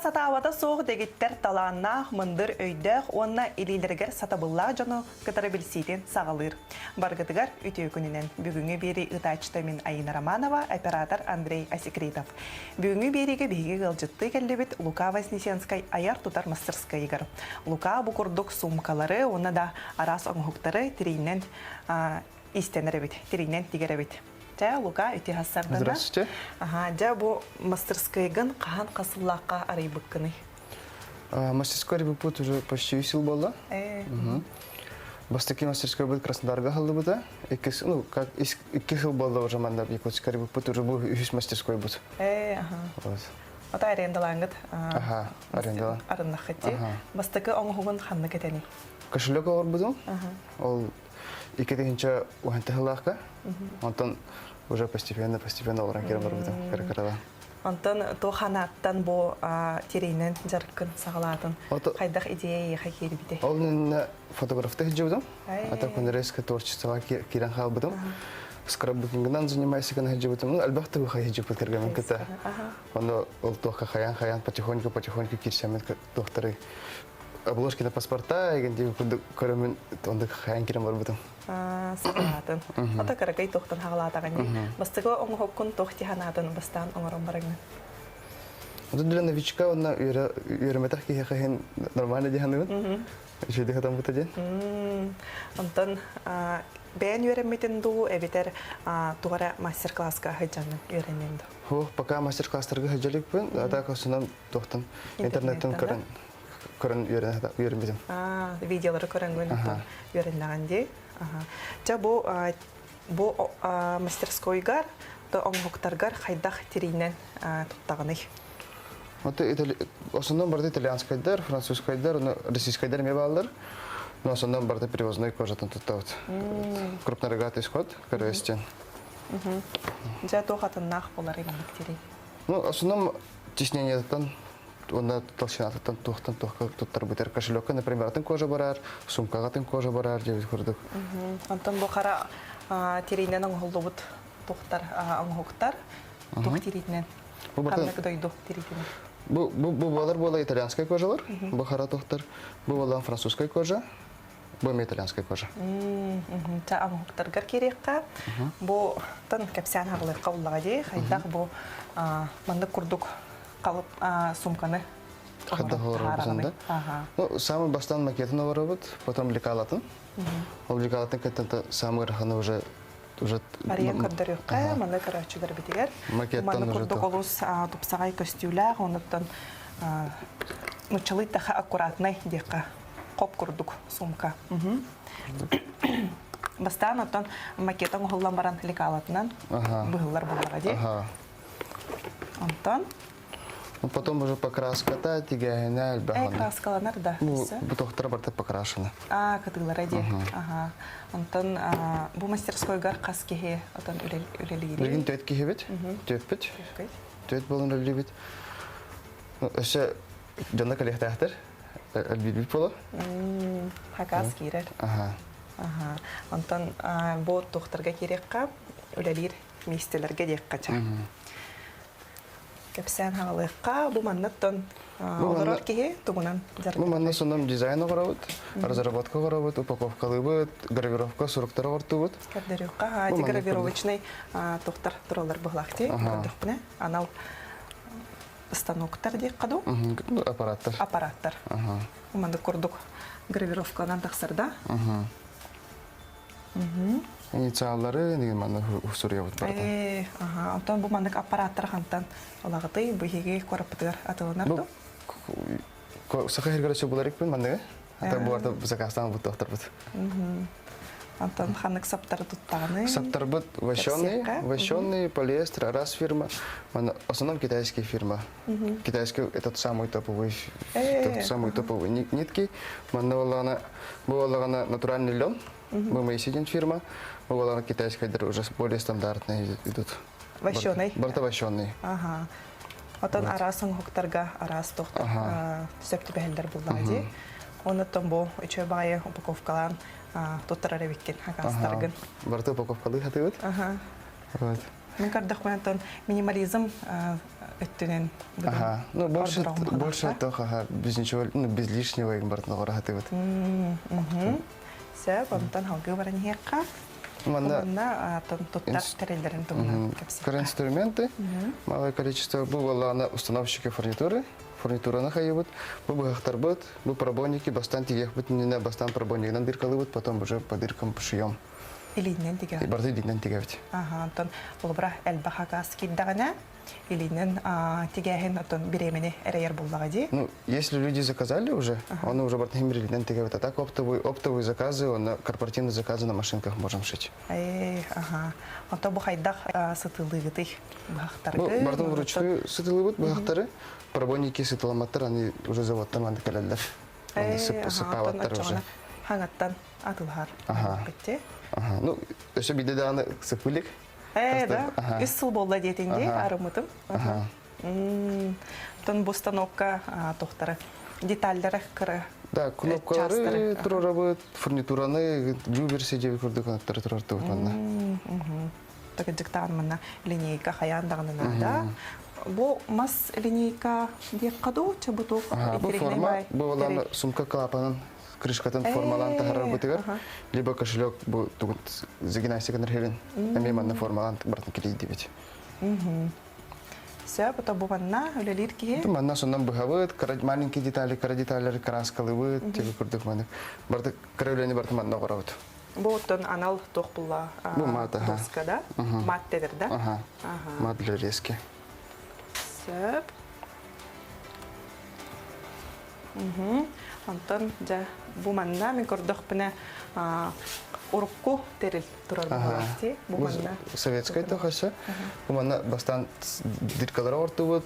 сатаабата суох дэгиттэр талааннаах, мындыр өйдөөх уонна илиилэригэр сатабыллаах дьону кытары билсиитин саҕалыыр. Баргытыгар үтүө күнүнэн. Бүгүҥҥү биэрии ыытааччыта мин Айыына Романова, оператор Андрей Асекритов. Бүгүҥҥү биэриигэ биһиги ыалдьыттыы кэллибит Лука Вознесенскай айар-тутар мастерскайыгар. Лука бу курдук суумкалары уонна да араас оҥоһуктары тириинэн иистэнэр эбит, тириинэн тигэр эбит. Чэ, Лука, ити хассардана. Здравствуйте. Аха, дьэ бу мастерскайгын хаһан хас сыллаахха арыйбыккыный? Мастерской арыйбыппыт уже почти үс сыл буолла. Бастакы мастерской быт Краснодарга аһыллыбыта. Иккис, ну, как икки сыл буолла уже манна Якутска арыйбыппыт, уже бу үһүс мастерской бут. Ага. Вот. Ата арендалаангыт Аха, арендалан. арыннаххыт Бастакы оҥоһугун ханнык этэний? Кошелек оҥорбутум. Ол 2000 уһантыһылаахка. Онтон уже постепенно, постепенно олорон киирэн барбытым кыра-кыралаан. Онтон туох бу тириинэн дьарыккын саҕалаатын? Хайдах идея эйиэхэ киирбитий? Ол иннинэ фотографта сылдьыбытым. Ата күнүрээскэ творчествоҕа киирэн хаалбытым. Скраббукингынан занимайся гына сылдьыбытым. Ну, элбэх тугу сылдьыбыт кэргэммин кытта. Ону ол туохха хайаан-хайаан потихоньку-потихоньку киирсэммит туохтары обложки на паспорта эгин диэн курдук көрөмүн оннук хайаан киирэн барбытым. Саҕалаатын. Ата кыракый туохтан хаҕалаатаҕын дии. Бастакы оҥоһуккун туох тиһанаатын бастаан оҥорон бараҥҥын? Ото для новичка уонна үөрэмэтэх киһиэхэ иһин нормально дии саныыбын. Үчүгэйдик хатаммыта диэн. Онтон бэйэн үөрэммитин дуу эбэтэр туох эрэ мастер-класска сылдьаҥҥын үөрэннин дуу? Һуох, пока мастер-класстарга сылдьа иликпин. А так основном туохтан интернеттен көрөн көрөн үөрэммитим. Видеолары көрөҥҥүн үөрэннэҕин дии. Чэ бу бу мастерскойгар то оҥоһуктаргар хайдах тириинэн туттаҕыный? Вот основном барыта итальянскайдар, французскайдар, но российскайдар эмиэ бааллар. Но основном барыта привозной кожатан туттабыт. Крупнорогатый скот, көрөстен. Дьэ туох атыннаах буолар маннык тирий? Ну, основном тиснениеттан уонна толщинатыттан туохтан туохка туттарбытар кошелекка, например, атын кожа барар, сумкаҕа атын кожа барар диэбит курдук. Онтон бу хара тириинэн оҥоһуллубут туохтар оҥоһуктар туох тириитинэн ханнык дойду тириитинэн? Бу бу бу буолар буола итальянскай кожалар, бу хара туохтар, бу буолан французскай кожа, бу эмиэ итальянскай кожа. Ча оҥоһуктаргар киириэххэ, бу тан кэпсээн хаҕылыахха уллаҕа дии, хайдах бу маннык курдук қалып сумканы Хайдах олоробутун да? Ну, самый бастан макетын олоробут, потом лекалатын. Ол лекалатын кыттан самый ыараханы уже уже Арыйан көрдөрүөххэ, манна көрөөччүлэр битигэр. Макеттан Манна уже курдук олус тупсаҕай көстүүлээх, онуттан нуччалыы таха аккуратнай диэххэ хоп курдук сумка. Бастаан оттон макета оҥоһуллан баран лекалатынан быһыллар буоллаҕа дии. Онтон Потом уже покраската, тигээһинэ элбэх. Краскаланар да. Бу тохтора барыта покрашена. А, кытыылара дии. Аха. Онтон бу мастерскойгар хас киһи отон үлэлиирий? Билигин төрт киһибит. Төрпүт. Төрт буолан үлэлиибит. Өссө дьонно кэлиэхтээхтэр. Элбиирбит буолар. Хакас киирэр. Аха. Аха. Онтон бу туохтарга киириэххэ үлэлиир миэстэлэргэ диэххэ ча. Кэпсээн хаалыахха, бу маннаттан олорор киһи тугунан Бу манна сонном дизайн оҥоробут, разработка оҥоробут, упаковкалыыбыт, гравировка суруктары оҥортуубут. Көрдөрүөххэ, ити гравировочный туохтар тураллар быһылаах дии, көрдөхпүнэ, анал станоктар диэххэ дуу? Аппараттар. Аппараттар. Маннык курдук гравировканан тахсар да? Инициаллары манна суруйабыт барыта. Аха, онтон бу маннык аппараттар хантан ылаҕытый? Биһиги куораппытыгар атыланар ду? Саха сиригэр өссө булар икпин манныгы. Ата бу барыта заказтаан буттуохтарбыт. Онтон ханнык саптары туттаҕыный? Саптарбыт вощеный, вощеный, полиэстер, раз фирма. В основном китайские фирма. Китайский этот самый топовый, самый топовый нитки. Манна буоллаҕына, бу буоллаҕына натуральный лен. Бу Моисей фирма. Бу буоллаҕына китайскайдар уже более стандартные идут. Вощеный. Барыта вощеный. Ага. Отон араас оҥоһуктарга араас туохтар сөп түбэһэллэр буллаҕа дии. Онуттан бу үчүгэй баҕайы упаковкалаан туттарар эбиккин хакаастаргын. Барыта упаковкалыы хатыыбыт. Ага. Вот. Мин көрдөхпүнэ оттон минимализм. өттүнэн Ага. Ну, больше, больше того, ага, без ничего, ну, без лишнего им бартын хатыбыт. Сөп, онтон халгыы баран иһиэххэ. Манна Манна туттар тэриллэрин туһунан кэпсиэххэ. инструменты, малое количество, бу буоллаҕына установщики фурнитуры, фурнитураны хайыбыт, бу быһахтарбыт, бу пробойники бастан тигиэхпит иннинэ бастан пробойнигынан дыркалыыбыт, потом уже по дыркам шьем. Илиинэн тигэҕит. Барыта илиинэн тигэбит. Аха, онтон холобура элбэх акаас киирдэҕинэ, илиинэн тигээһин оттон бириэмэни эрэйэр буллаҕа дии. Ну, если люди заказали уже, он уже бартахим илиинэн тигэбит. А так оптовые заказы, он корпоративные заказы на машинках можем шить. Э, аха. Онто бу хайдах сытылыгытый быһахтаргы? Бу бартын вручную сытылыбыт быһахтары. Пробойники сытыламаттар, они уже заводтан манды кэлэллэр. Сыппаабаттар уже. Хаҥаттан атылһар. Ага. Ага. Ну, өссө биде даҕаны сыппылик. Э, да. Үс сыл буолла диэтиҥ дии, арыммытым. Тон бу станокка тохтары детальдары кыра Да, кнопкалары турарабыт, фурнитураны, люверси диэби курдук кнопкалары турартыбыт манна. Такыдьыктаан манна линейка хайаан даҕаны наада. Бу мас линейка диэххэ дуу, чабытуох Бу форма, бу сумка клапанын крышкатын формалаан таһарарбытыгар, либо кошелек бу загинайся херин, эмиэ манна формалаан бартын килийдибит. Сөп, ото бу манна үлэлиир киһи. Манна соннан быһабыт, маленькие детали, кыра деталлары краскалыбыт, тиби курдук маны. Барты кыра үлэни барты манна оҕоробут. Бу оттон анал туох булла Бу мат, аха. доска да? Мат дедер да? Ага. Мат для резки. Сөп. Онтон дьэ бу манна мин көрдөхпүнэ урукку тэрил турар буолаахти. Бу манна советскай тохосы. Бу манна бастаан дыркалары ортубут.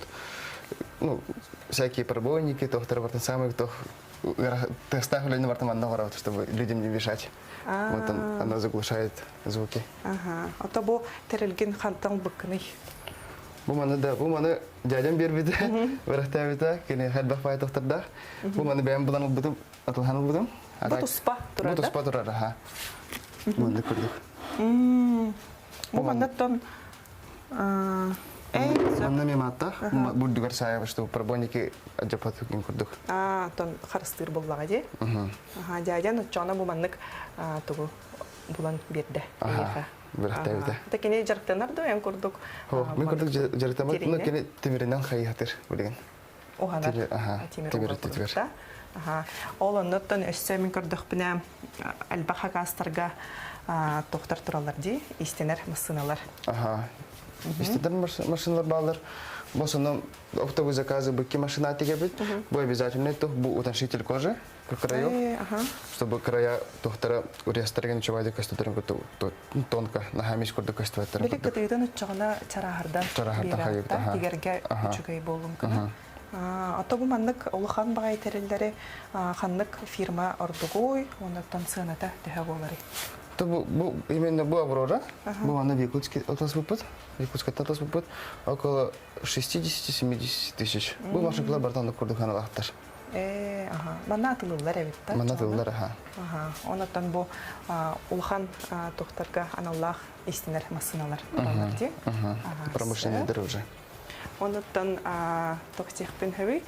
Ну, всякие пробойники, тохтар бартын самый тох тестах үлэни бартын манна оҕоробут, чтобы людям не мешать. Вот он, она заглушает звуки. Ага. Ото бу тэрилгин хантан быккыный? Бу маны да, бу маны дядям бербите, бырахтаабыта, кини элбэх баай тохтордаах. Бу маны бэйэм булан ылбытым, атылхан ылбытым. Бу туспа турар Бу туспа турар, аха. Маннык курдук. Бу маннаттан Манна мен аттах, бурдугар саайа, что пробойники адьапатыкин курдук. А, тон харыстыыр буллаҕа дии. Аха, дядя ноччоно бу маннык тугу булан биэрдэ. Аха. Бырахтаабыта. Это кини дьарыктанар да эн курдук? Мин курдук дьарыктаммат, но кини тимиринэн хайыһатыр билигин. Уһанар. Тимир тимир. Аха. Ол оннуттан өссө мин көрдөхпүнэ элбэх хакастарга тохтор тураллар дии, истэнэр массыыналар. Аха. Истэнэр машиналар баалар. В основном оптовые заказы быки машина тигебит. Бу обязательно бу утоншитель кожи краев, чтобы края тохтара урестарген чувайда көстөтөрүн тонко нахамис курдук көстүбэттэр. Били кытыытын уччаҕына чарааһардан чарааһардан тигэргэ үчүгэй буолун гына. Ото бу маннык улахан баҕайы тэриллэри ханнык фирма ордугуй, оннуттан сыаната төһө буоларый? То бу, бу именно бу Аврора, бу аны в Якутске отасбыппыт, Якутската отасбыппыт, около 60-70 тысяч. Бу машиналар бартан курдук ханалаахтар. Э, аха. Манна атылыллар эбит да? Манна атылыллар, аха. Аха. Онотон бу улахан тохтарга аналлаах истинер массыналар тураллар дии. Промышленныйдар уже. Онуттан тохтиэхпин хөбүй.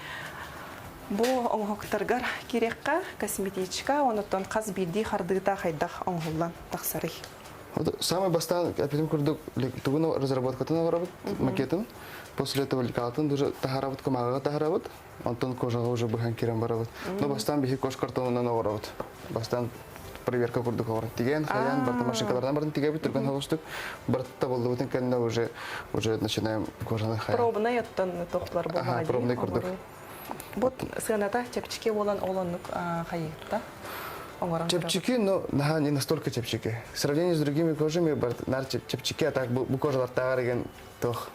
Бу оҥоһуктаргар кириэххэ косметичка, онуттан хас биирдии хардыыта хайдах оҥоһуллан тахсарый? Самый бастаан эпитим курдук тугун разработкатын оҥоробут макетын. После этого лекалатын уже таһарабыт, кумааҕыга таһарабыт. Онтон кожаҕа уже быһан киирэн барабыт. Но бастаан биһи кош картонунан оҥоробут. Бастаан проверка курдук оҥорон тиген, хайаан, барта машинкалардан барын тигэбит, түргэн холостук. Барта табыллыбытын кэннэ уже уже начинаем кожаны хайаан. Пробный оттон тохтулар буоллаҕа Пробный курдук. Бу сыаната чэпчэки буолан олоннук хайыытта? Оҥорон Чэпчэки, но наһаа не настолько чэпчэки. В сравнении с другими кожами, нар чэпчэки, а так бу кожалар деген тох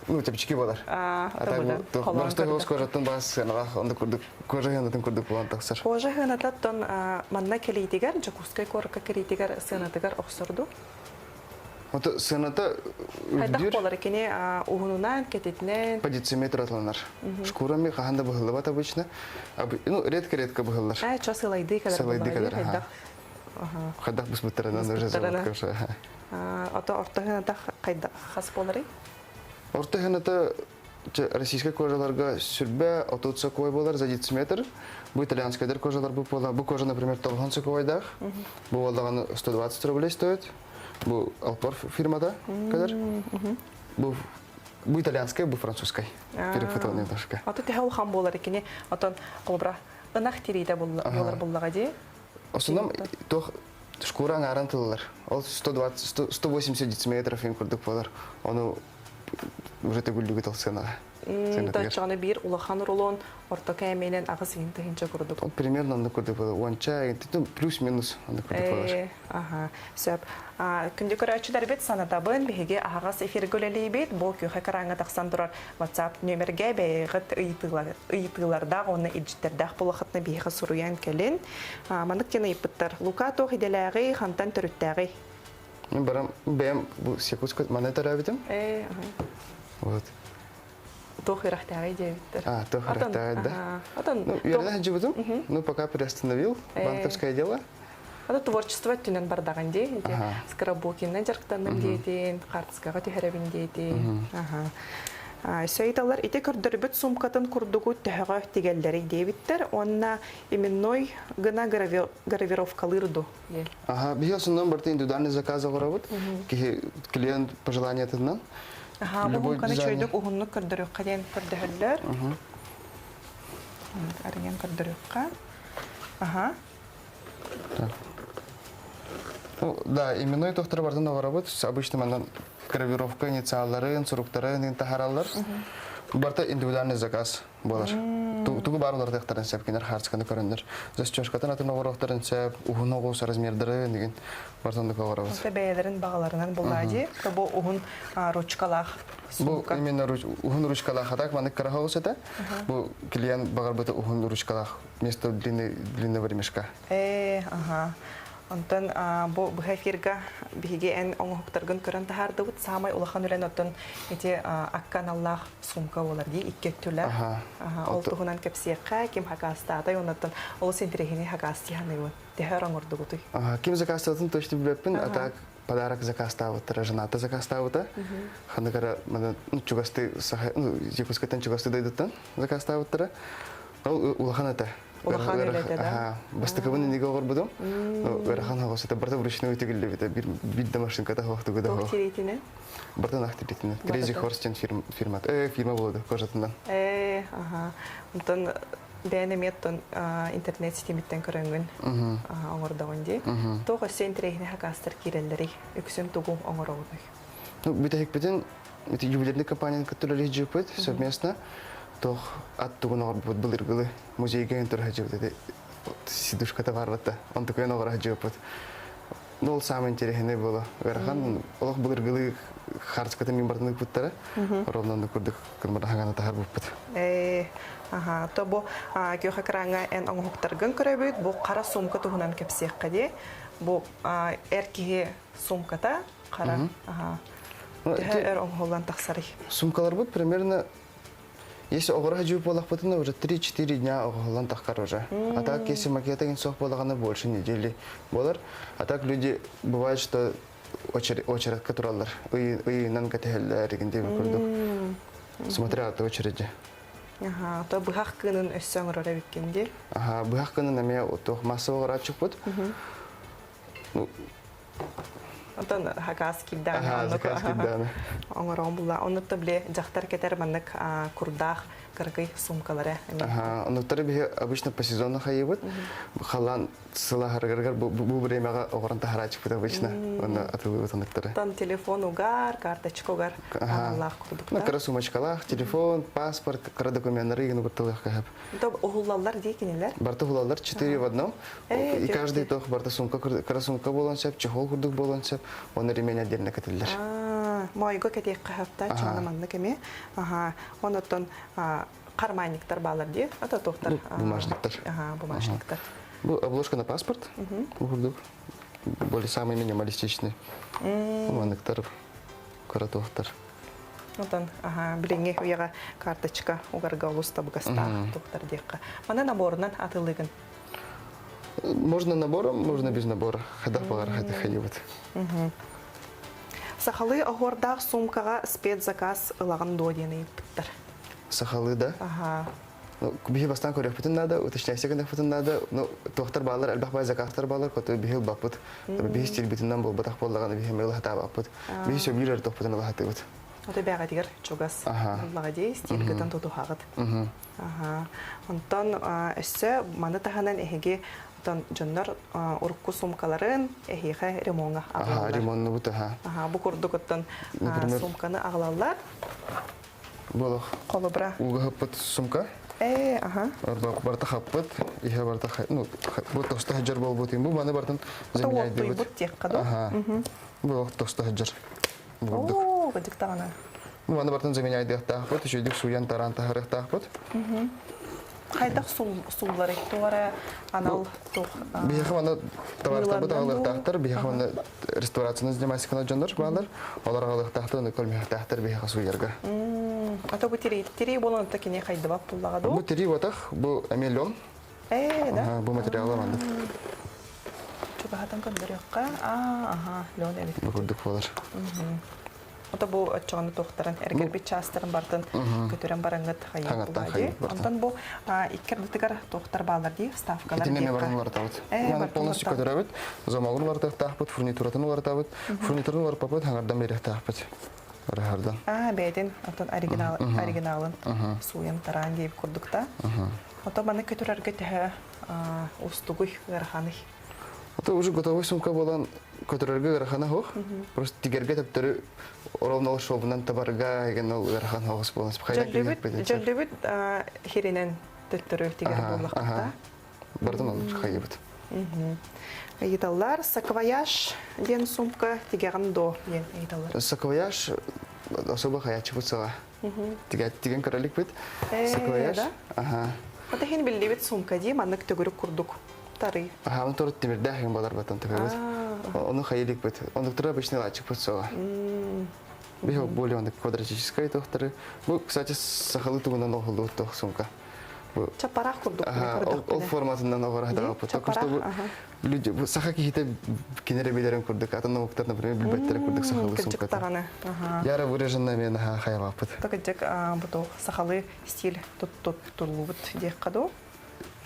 ну чэпчэки болар. А А так бу тох просто голос кожаттан бас сыаналаах онда курдук кожа ханатын курдук буолан тахсар. Кожа ханататтан манна кэлиитигэр, Дьокуускай куоракка кэлиитигэр сыанатыгар охсорду. Вот сыаната Хайдах буолар кини уһунунан, кэтитинэн? По дециметр атланар. Шкурами хаһан да быһыллыбат обычно. Ну, редко-редко быһыллар. Э, чо сылайды кэлэр Сылайды кэлэр, хайдах. Хайдах быспыттарынан уже заводка уже. Ото орто хыната хайдах хас буоларый? Орто хыната Российскай кожаларга сүрбэ 30 сокуой буолар за дециметр. Бу итальянскайдар кожалар бу буола. Бу кожа, например, 90 сокуойдаах. Бу буоллаҕына 120 рублей стоит. Бу Алпор фирмата кэлэр. Бу бу итальянскай, бу французскай. Перепутал немножко. Аты төһө улахан буолар икини отон холобура ынах тириитэ буолар буллаҕа дии. Основном туох шкура аҥааран тыллар. Ол 120 180 дециметров им курдук буолар. Ону уже төгүллүгү тыл сыанаҕа. Точчоҕуна биир улахан рулон орто кээмэйинэн 8 тыһыынча курдук. Примерно оннук курдук буолар. Уонча, плюс-минус оннук курдук буолар. Аха, сөп. Күндү көрөөччүлэрбит санатабын, биһиги аһаҕас эфиргэ үлэлиибит. Бу күөх экраҥҥа тахсан турар WhatsApp нүөмэргэ бэйэҕит ыйытыылардаах уонна илдьиттердээх буолахытына биһиэхэ суруйан кэлин. Маннык диэн ыйыппыттар. Лука туох идэлээҕий, хантан төрүттээҕий? Мин барам бэйэм бу Якутск манна төрөөбүтүм. Вот. Туох үөрэхтээҕий диэбиттэр. А, туох үөрэхтээҕий да. Отон Ну, үөрэнэ сылдьыбытым. Ну, пока приостановил банковское дело. Ата творчество өттүнэн бардаҕын дии. Скрапбукиннан дьарыктанным диэтин, хаартыскаҕа түһэрэбин диэтин. Аха. Сөйталар ити көрдөрбүт сумкатын курдугу төһөҕө тигэллэрий диэбиттэр уонна именной гына гравировкалыыр ду. Ага, биһи основном барыта индивидуальный заказ оҥоробут. Киһи клиент пожеланиятынан. Аха, бу сумканы чөйдүк уһуннук көрдөрүөххэ диэн көрдөһөллөр. Арыйан көрдөрүөххэ. Аха. Ну, да, именной тохтору бартын оҕоробут. Обычно манан гравировка инициалларын, суруктарын таһараллар. Барта индивидуальный заказ буолар. Тугу баар уларытыахтарын сөп, кинилэр хаартысканы көрөннөр. Застежкатын атын оҕоруохтарын сөп, уһун оҕус размердары деген бартандык оҕоробут. Это бэйэлэрин баҕаларынан буллаа дии. Бу уһун ручкалаах Бу именно уһун ручкалаах атак маннык кыра оҕус этэ. Бу клиент баҕарбыта уһун ручкалаах вместо длинного ремешка. Э, ага. Онтон бу быһа эфирга биһиги эн оҥоһуктаргын көрөн таһаардыбыт. Саамай улахан үлэн оттон ити акка аналлаах сумка буолар дии икки өттүлээх. Ол туһунан кэпсиэххэ, ким хакаастаатай, оннуттан олус интэриэһинэй хакаастыйаныыбын. Төһө оҥордугутуй? Ким заказтаатын точно билбэппин, а так подарок заказтаабыттара, жената заказтаабыта. Ханнык эрэ чугасты ну, Якутскайтан чугасты дойдуттан заказтаабыттара. Ол улахан этэ. Улахан үлэтэ да? Бастакыбын иниге оҕорбутум. Ыарахан хаҕыс это барыта вручную тигиллибитэ. Бир да машинката хоохтугу да Туох тириитинэн? Бартан ах тириитинэн. Crazy Horse диэн фирма. Фирма болду кожатынан. Ага. Онтон бэйэн эмиэ оттон интернет ситимиттэн көрөҥҥүн оҥордоҕун дии. Туох өссө интэриэһинэй хакаастар киирэллэрий? Үксүн тугу оҥороҕунуй? Ну, бүтэһикпитин ювелирный компанияны кытта үлэлэһдьиппит совместно. Туох ат тугун оҕорбут былыргылы музейга эн турһадьыбыт сидушката барбатта. Онтукуйан оҕорһадьыппыт. Ну, ол самый интересный было. Ыарахан олох былыргылы хаартыскатын мин бартын ыппыттара. Ровно курдук кырмарахагана таһар буппут. Э, аха, то бу күөх экраҥҥа эн оҥоһуктаргын көрөбүт, бу хара сумка туһунан кэпсиэххэ дии. Бу эр киһи сумката хара. Аха. Төһө өр оҥоһуллан тахсарый? Сумкаларбыт примерно если оҕоро жууп буолахпытына уже 3-4 дня оҕоһуллан таххар уже. А так если макета суох буолаҕына больше недели болар. А так люди бывает, что очередка тураллар. Ыйынан кэтэһэллэр игин диэби курдук. Смотря от очереди. Аха, то быһах кыынын өссө оҥорор эбиккин дии. Аха, быһах кыынын эмиэ туох массовый оҕорааччыкпыт. Ну, Онтон хакаас киирдэҕинэ Аха, заказ киирдэҕинэ. оҥороон булла. Оннук били дьахтар кэтэр маннык курдаах кыракый сумкалара эмиэ. Аха, оннуктары биһи обычно по сезону хайыбыт. Халан сылаһарыгар бу времяҕа оҕорон таһарааччыппыт обычно. Онно атылыбыт оннуктары. Тон телефон угар, карточка угар аналлаах курдуктар. Ну, кыра сумочкалаах, телефон, паспорт, кыра документтары игин угутталыах кэһэп. То уһуллаллар дии кинилэр. Барта уһулаллар 4 в одном. И каждый тох барта сумка, кыра сумка болон сөп, чехол курдук болон сөп, оны ремень отдельно кэтиллэр. Моойго кэтиэххэ хапта, чоҥно маннык эмиэ. Аха, онотон карманниктар баалар дии, ата туохтар. Бумажниктар. Ага, бумажниктар. Бу обложка на паспорт. Бу курдук. Более самый минималистичный. Манныктар, кыра туохтар. Отон, аха, билиҥҥи үйэҕэ карточка угарга олус табыгастаах туохтар диэххэ. Маны наборунан атылыгын. Можно набором, можно без набора. Хайдах баҕар хайыбыт. Сахалыы оһуордаах суумкаҕа спецзаказ ылаҕын дуо диэн ыйыппыттар. Сахалыы да. Аха. Ну, биһи бастаан көрүөхпүтүн наада, уточняйся гыныахпытын наада. Ну, туохтар баалар, элбэх баай заказтар баалар, хоту биһи ылбаппыт. Биһи стилбитинэн буолбатах буоллаҕына биһи эмиэ ылаһатаабаппыт. Биһи сөбүлүүр эрэ туохпутун ылаһатыыбыт. Ото бэҕэтигэр чугас буллаҕа дии, стилгытын тутуһаҕыт. Аха. Онтон өссө маны таһынан эһиги отон дьоннор урукку сумкаларын эһиэхэ ремоҥҥа аҕалаллар. Ремоннубут аха. Аха, бу курдук оттон сумканы аҕалаллар. Болох. Холобура. Ууга хаппыт сумка. Э, аха. Барта хаппыт, иһэ барта ну, бу тосто сылдьар буолбут. Бу маны бартын заменяйдыбыт. Уоттуйбут диэххэ дуу. Аха. Бу тосто сылдьар. Бурдук. Оо, кырдьык даҕаны. Бу маны бартын заменяйдыахтаахпыт, үчүгдүк сууйан тараан таһарыахтаахпыт. Хайдах суулларый? Туора анал туох Биһиэхэ манна товарыстарбыт аҕалыахтаахтар, биһиэхэ манна реставрацияны занимайся дьоннор бааллар. Олор аҕалыахтаахтар, ону көрмүөхтээхтэр биһиэхэ сууйарга. А то бу тирии, тирии буолан та кини хайдыбат буллаҕа дуу? Бу тирии батах, бу эмиэ лен. Ээ, да? Бу материала маннык. Чугаһатан көрдөрүөххэ. Аа, аха, лен эбит. Бу курдук буолар. Ото бу оччоҕуна туохтарын эргэрбит чаастарын бартын көтүрэн бараҥҥыт хайыыр дии. Онтон бу икки ардытыгар туохтар бааллар дии, вставкалар Итиннэ эмиэ баран уларытабыт. Маны полностью көтөрөбүт, замогун уларытыахтаахпыт, фурнитуратын уларытабыт, фурнитурун уларыппаппыт, хаҥардан биэриэхтаахпыт. Ыраһардан. Аа, бэйэтин оттон оригинал оригиналын сууйан тараан диэбит курдукта. Ото маны көтөрөргө төһө устугуй, ыараханый? Это уже готовый сумка буолан көтөрөргө ыарахана суох. Просто тигэргэ төптөрү ровно ол шобунан табарга еген ол ыарахан соҕус буолан Дьөллүбүт дьөллүбүт хиринэн төттөрү тигэр буоллахта. Бардын ол хайыбыт. Ыйыталлар саквояж диэн сумка тигэҕин до диэн ыйыталлар. Саквояж особо хаячыбыт саҕа. Тиген көрөлүкпүт. Саквояж. Аха. Ата хин биллибит сумка дии маннык төгүрүк курдук тарый. Аха, он торт тимирдээх юм болар батан төбөбүт. Ону хайылыкпыт. Ондуктара обычный лачыкпыт соға. Бихо более он квадратическая тохтары. Бу, кстати, сахалы тугунан оһоллуут тох сумка. Бу Чапарах курдук. Ол форматынан оҕор хатаҕаппыт. Только что люди саха киһитэ кинере билерин курдук, атын омуктар, например, билбэттерин курдук сахалы сумката. Яра выраженная мен хайалааппыт. Токыдьык бу сахалы стиль туттуллубут диэххэ дуу.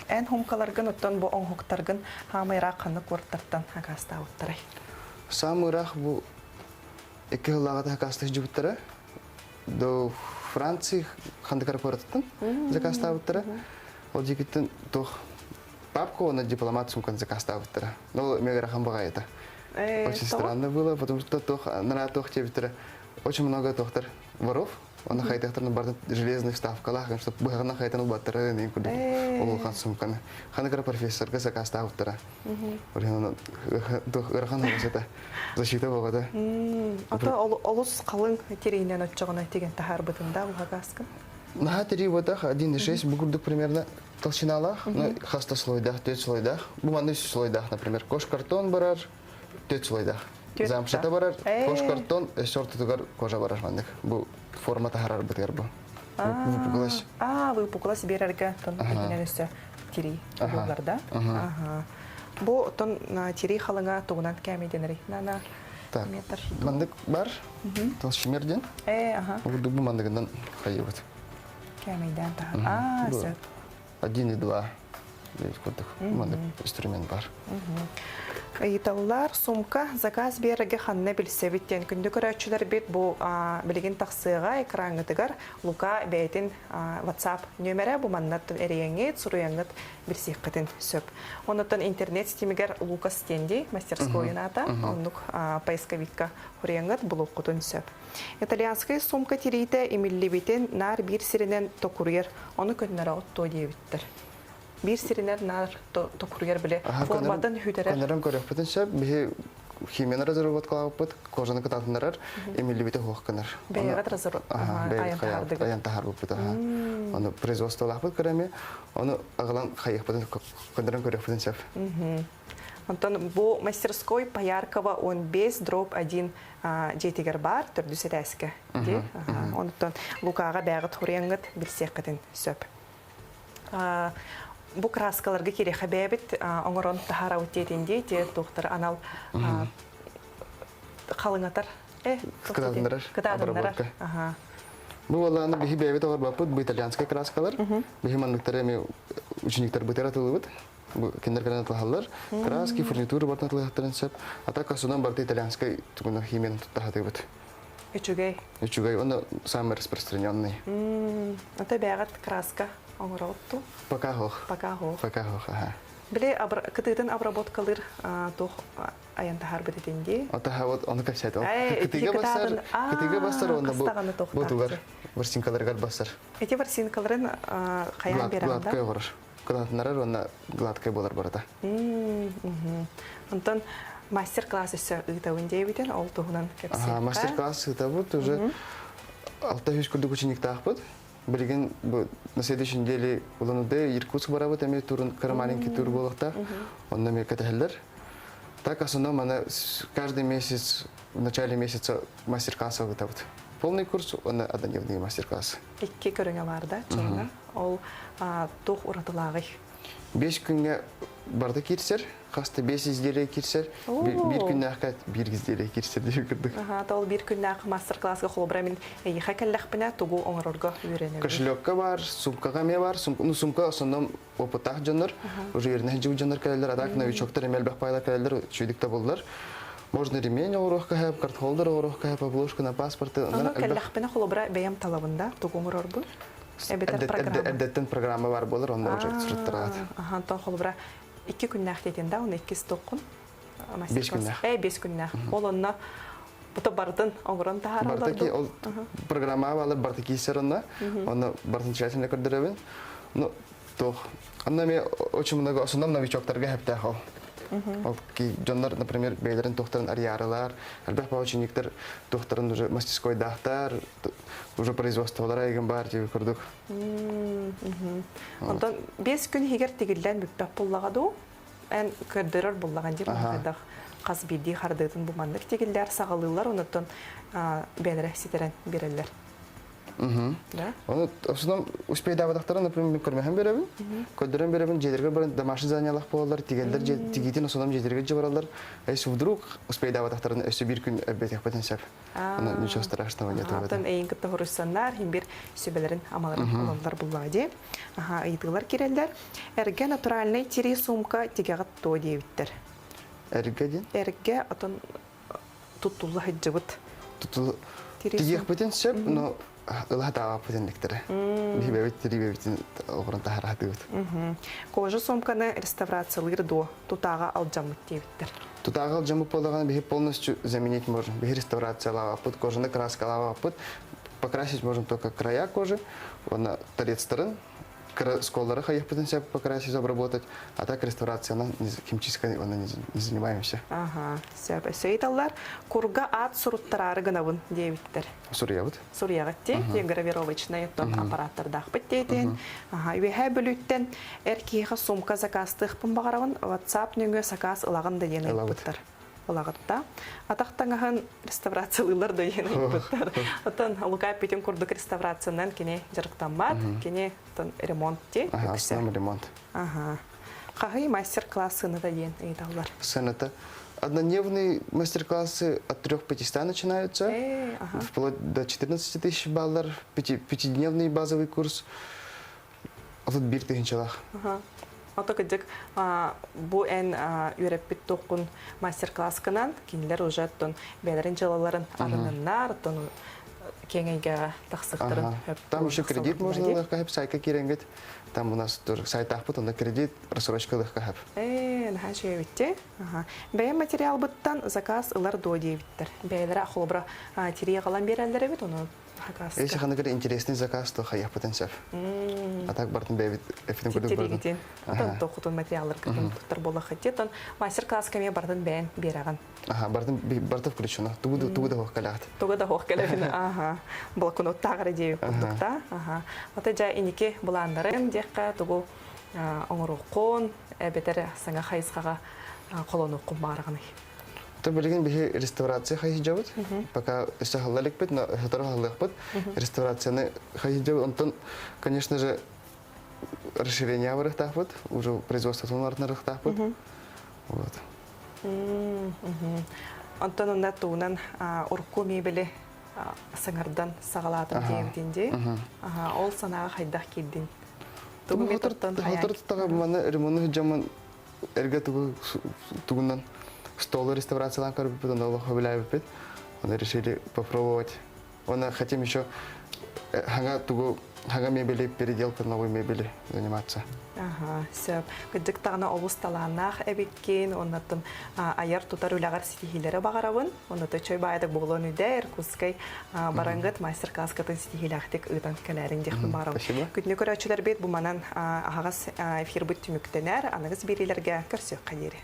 Эн хумкаларгын оттон бу оҥоһуктаргын хаамай ыраах ханнык куораттартан акаастаабыттарай? Саамай ыраах бу икки сыллааҕыта акаастыы сылдьыбыттара. До Франции хандыкар куоратыттан заказтаабыттара. Ол дьикиттэн туох папка уонна дипломат сумканы заказтаабыттара. Но ол мегарахан баҕайыта. Очень странно было, потому что туох нара туох диэбиттэрэ. Очень много туохтар воров Оны хайтахтарны барды железный вставкалаах, чтобы быһаҕына хайтан ылбаттара диэн курдук улахан сумканы. Ханыкара профессорга заказтаабыттара. Ыарахан оҕусата защита боҕата. Ата олус халыҥ тириинэн оччоҕуна тигэн таһаарбытында уһагаскын? Наһаа тирии буотах 1,6 бу курдук примерно толщиналаах, хаста слойдаах, төрт слойдаах. Бу манны үс слойдаах, например, кош картон барар, Төрт слойдаах. Замшата барар, кош картон, өссө ортотугар кожа барар маннык. Бу форма таһарарбытыгар бу. Выпуклась. А, выпуклась берерге тон үрдүнэн өссө тирии буолар да. Ага. Бу тон тирии халыҥа тугунан кээмэйдэнэрий? На Так, метр. Мандык бар, толщимер диэн. Э, ага. Бу мандыгынан хайыбыт. Кээмэйдээн таһар. А, сөп. 1,2 курдук маннык инструмент бар. Ыйыталлар сумка заказ биэрэргэ ханна билсэбит диэн күндү көрөөччүлэрбит бу билигин тахсыаҕа экраҥҥытыгар Лука бэйэтин WhatsApp нүөмэрэ бу маннаттан эрийэҥҥит, суруйаҥҥыт билсиэххитин сөп. Онуттан интернет ситимигэр Лукас диэн дии мастерскойун аата оннук поисковикка хуруйаҥҥыт булуоххутун сөп. Итальянскай сумка тириитэ имиллибитин наар биир сиринэн токуруйар, ону көннөрө оттуо диэбиттэр. Биир сиринэн наар токуруйар били форматын хүтэрэр. Көннөрөн көрүөхпүтүн сөп. Биһи химияны разработкалаабыппыт, кожаны кытаатыннарар, имиллибити суох гынар. Бэйэҕит разработка айан таһаарбыппыт. Ону производстволаахпыт көрөмү, ону аҕалан хайыахпытын көннөрөн көрүөхпүтүн сөп. Онтон бу мастерской Пояркова 15 дробь 1 дьиэтигэр баар төрдүс этээскэ дии. Онтон Лукаҕа бэйэҕит хуруйаҥҥыт билсиэххитин сөп. Бу краскаларга кириэхэ бэйэбит оҥорон таһаарабыт диэтин дии, те туохтар анал халыҥатар кытаатыннарар. Кытаатыннарар. Бу буоллаҕына биһи бэйэбит оҕорбоппут, бу итальянскай краскалар. Биһи манныктары эми учениктарбытыгар атылыбыт. Бу кинилэр кэлэн атылаһаллар. Краски, фурнитура барытын атылаһыахтарын сөп. А так основном барыта итальянскай тугунан химияны туттаһатыбыт. Үчүгэй. Үчүгэй уонна самый распространенный. Ата бэйэҕит краска оҥороҕут дуу? Пока суох. Пока суох. Пока суох, аха. Били кытыытын обработкалыыр туох айан таһаарбыт этин дии. Атаха вот ону кэпсээтэ. Кытыыга бассар, кытыыга бассар уонна бу бу тугар ворсинкаларыгар бассар. Эти ворсинкаларын хайаан бераҕын да? Гладкай оҕорор. Кылаатынарар уонна гладкай буолар барыта. Онтон мастер-класс өссө ыытабын диэбитин ол туһунан кэпсиэххэ. Мастер-класс ыытабыт уже 600 курдук учениктаахпыт. Билигин бу на следующей неделе Улан-Удэ, Иркутск барабыт эмиэ турун кыра маленький тур буолуохтаах. Онно эмиэ кэтэһэллэр. Так основном она каждый месяц в начале месяца мастер-класс ыытабыт. Полный курс, уонна однодневные мастер-классы. Икки көрүҥэ бар да, чуолана. Ол туох уратылааҕый? 5 күҥҥэ барыта киирсэр, хаста 5 изделие киирсэр, биир күннээххэ биир изделие киирсэр диэн курдук. Ол биир күннээх мастер-класска холобура мин эйиэхэ кэллэхпинэ тугу оҥорорго үөрэнэбин? Кошелекка бар, сумкаҕа эмиэ бар. Ну, сумка основном опыттаах дьоннор, уже үөрэнэ сылдьыбыт дьоннор кэлэллэр, а так новичоктар эмиэ элбэх пайлар кэлэллэр, үчүгдүк табыллар. Можно ремень оҥоруохха сөп, картхолдер оҥоруохха сөп, обложка на паспорты. Ону кэллэхпинэ холобура бэйэм талабын да, тугу оҥорорбун? Эбэтэр программа. Эрдэттэн программа бар буолар, онно уже суруттараат. Аха, онтон холобура икки күннээх диэтин да, оны иккис тоххун? 5 күннээх. 5 күннээх. Ол онно бута барытын оҥорон таһаараллар Барыта ол программа баалар барыта киирсэр онно. Онно барытын тщательно көрдөрөбүн. Ну, туох. Онно эми очень много основном новичоктарга хэптээх ол. Ол дьоннор, например, бэйэлэрин туохтарын арыйаарылар, элбэх учениктар туохтарын уже мастерскойдаахтар, уже производстволара эгин баар диэби курдук. Онтон 5 күн иһигэр тигиллэн бүппэх буллаҕа дуу? Эн көрдөрөр буллаҕын диир хайдах хас биирдии хардыытын бу маннык тигиллэр саҕалыыллар, онуттан бэйэлэрэ ситэрэн биэрэллэр. Да? Оны в основном успейдаабатахтара, например, көрмөһөн беребин, көрдөрөн беребин, дьиэлэргэ баран домашний заданиялах буолаллар, тигеллер тигиитин основном дьиэлэргэ бараллар. Если вдруг успейдаабатахтарын өссө биир күн эбэтиэхпитин сөп. Аны ничего страшного нет. Оттон эйин кытта хоруйсаннар, хин бир сүбэлэрин амаларын олаллар буллаҕа дии. Аха, ыйытыылар кирэллэр. Эргэ натуральный тирии сумка тигэҕит туо диэбиттэр. Эргэ диэн? Эргэ отон туттулла сылдьыбыт. Тутул тигиэхпитин сөп, но ыла таабаппытын диктэрэ. Биһибэбит тирибэбитин оҕорон таһараатыбыт. Кожа сумканы реставрациялыыр дуо? Тутааҕа алдьаммыт диэбиттэр. Тутааҕа алдьаммыт буоллаҕына биһи полностью заменить можем. Биһи реставрациялаабаппыт, кожаны краскалаабаппыт. Покрасить можем только края кожи, уонна торецтарын сколлары хайыхпытын сөп покрасить, обработать, а так реставрациянан химчисткой не занимаемся. Ага, сөп. Өссө ыйыталлар, курга аат суруттараары гынабын диэбиттэр. Суруйабыт. Суруйаҕыт дии, гравировочный аппараттардаахпыт диэтин. Аха, үөһээ Бүлүүттэн эр киһиэхэ сумка заказтыахпын баҕарабын, WhatsApp нөҥүө сакаас ылаҕын да диэн ыйыппыттар. Ылаҕытта. Атах таҥаһын реставрациялыылар да диэн ыйыппыттар. Оттон Лука эппитин курдук реставрациянан кини дьарыктаммат, кини ремонт дии. Ага, основном ремонт. Ага. Хаһый мастер-класс сыаната диэн ыйыталлар. Сыаната. Однодневные мастер-классы от 3-500 начинаются, вплоть до 14 тысяч баллов. Пятидневный базовый курс 31 тыһыынчалаах. Ото кыдьык бу эн үөрэппит туоххун мастер-класскынан кинилэр уже оттон бэйэлэрин дьыалаларын арыныннар, оттон киэҥ эйгэҕэ тахсыахтарын Там еще кредит можно ылыахха сайтка киирэҥҥит. Там у нас тоже сайтаахпыт, онно кредит, рассрочка ылыахха Наһаа үчүгэйбитти. Бэйэ материалбыттан заказ ылар дуо диэбиттэр. Бэйэлэрэ холобура тирии галан биэрэллэр эбит, ону заказка. Если ханнык интересный заказ, то хайахпытын сөп. А так бартын бэйбит эфитин курдук бардын. Отон тохутун материалларгытын туттар буолахыт. Тон мастер-класс кэмиэ бартын бэйэн биэрэҕин. Аха, бартын барта включено. Тугу тугу да хоох кэлэҕит. Тугу да хоох кэлэбин. Аха. Блокноттааҕар диэбит курдукта. Аха. Ата дьэ иники былааннарын диэххэ тугу оҥоруоххун, эбэтэр саҥа хайысхаҕа холонуоххун баҕараҕыный? То билигин биһи реставрация хайыһдьабыт. Пока өссө халла иликпит, но сотору халлыахпыт. Реставрацияны хайыһдьабыт. Онтон, конечно же, расширение барыахтаахпыт, уже производствотун барытын Вот. Онтон онно туунан урукку мебели саҥардан саҕалаатым диэбитин дии. Ол санааҕа хайдах киирдин? Тугу методтан хайаан? Маны ремонну сылдьаммын эргэ тугу тугунан столу реставрациялаан көрбүппүт, онно олох сөбүлээбиппит. Оны решили попробовать. Оны хотим еще хаҥа тугу хаҥа мебели переделка новой мебели заниматься. Аха, сөп. Кырдьык даҕаны олус талааннаах эбиккин, оннуттан айар тутар үлэҕэр ситиһиилэри баҕарабын. Оннута чөй баайдык буолуон үдэ Иркутскай барангыт мастер-класскатын ситиһиилээхтик ыытан кэлээриҥ диэхпин баҕарабын. Күтүнү көрөөччүлэрбит бу манан аһаҕас эфирбит түмүктэнэр. Аныгыс биэриилэргэ көрсүөххэ диэри.